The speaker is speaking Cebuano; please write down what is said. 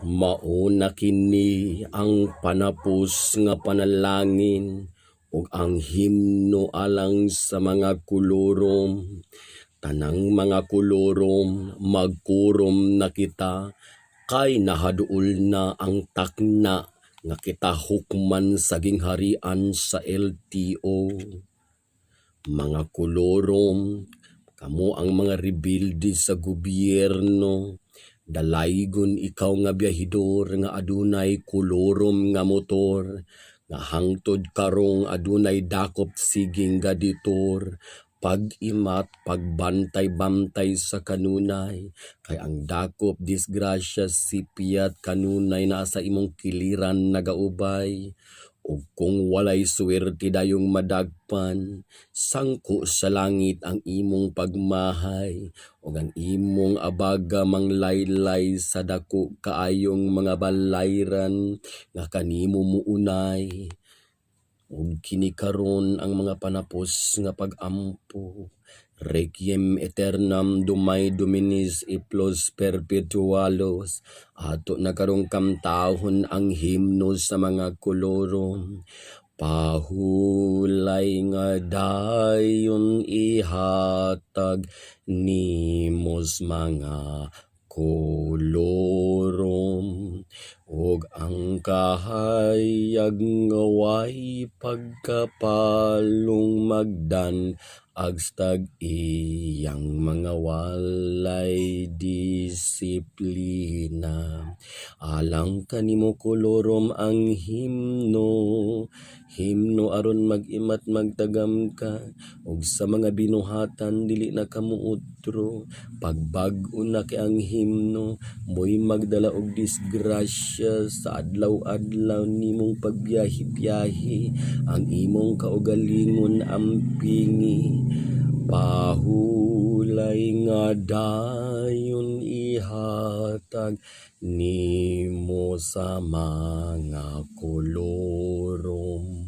Mao na kini ang panapos nga panalangin ug ang himno alang sa mga kolorum. Tanang mga kolorum, magkurom na kita kay nahaduol na ang takna nga kita hukman sa gingharian sa LTO. Mga kolorum, kamo ang mga rebelde sa gobyerno. Dalaygon ikaw nga biyahidor nga adunay kolorum nga motor, nga hangtod karong adunay dakop siging gaditor. Pag-imat, pagbantay-bantay sa kanunay, kay ang dakop disgrasya sipyat kanunay naa sa imong kiliran nagaubay. Ug kung walay suwerte dayong madagpan, sangko sa langit ang imong pagmahay ug ang imong abaga manglaylay sa dako kaayong mga balayran nga kanimo muunay. Ug kini karon ang mga panapos nga pag-ampo. Requiem aeternam dona Dominis et plus perpetualos. Ato na karong kamtahon ang himno sa mga kolorum. Pahulay nga dayon ihatag nimo sa mga kolorum ug ang kahayag nga way pagkapalong magdan-ag sa tag-iyang mga walay disiplina. Alang kanimo, kolorum, ang himno, himno aron mag-imat, magtagam ka ug sa mga binuhatan dili na ka muutro. Pagbag-o na kay ang himno mo'y magdala og disgrasya sa adlaw-adlaw nimong pagbiyahe-biyahe, ang imong kaugalingon ampingi. Pahulay nga dayon ihatag nimo sa mga kolorum.